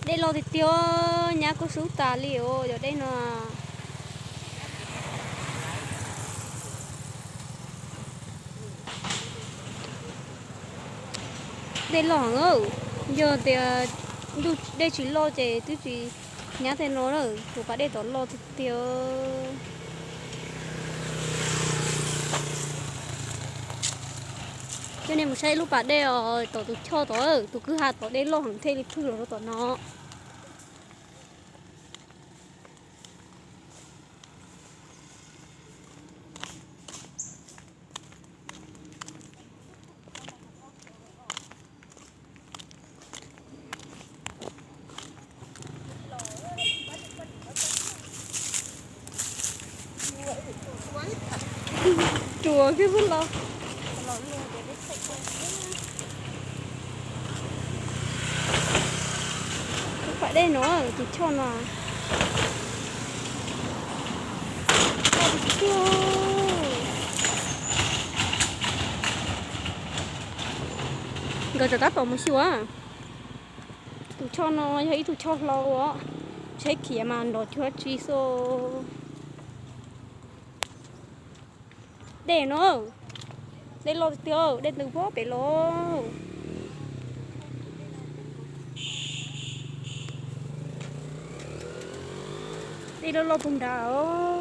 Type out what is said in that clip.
Dej loj tiag tiag, nyab kuj sub tas li os cov dej no. Dej loj heev, yog tias ntuj dej tsis loj ces twb tsis nyab tej no lawm, tus pas dej tom loj tiag tiag. Coj nej mus saib lub pas dej os, tom tus choj tod, tus kwj ha tod dej loj heev thiaj li phwj los rau tom no. Ruam kiag xwb los. Tus pas dej no, tus choj no. Nkawd rov qab tom mus xyuas. Tus choj no yog ib tug choj hlau os, tsheb khiav mas nrov cuag dab tsi xwb. Dej no, dej loj tiag tiag, dej ntws pob pem los. Dej loj loj puag nrad os.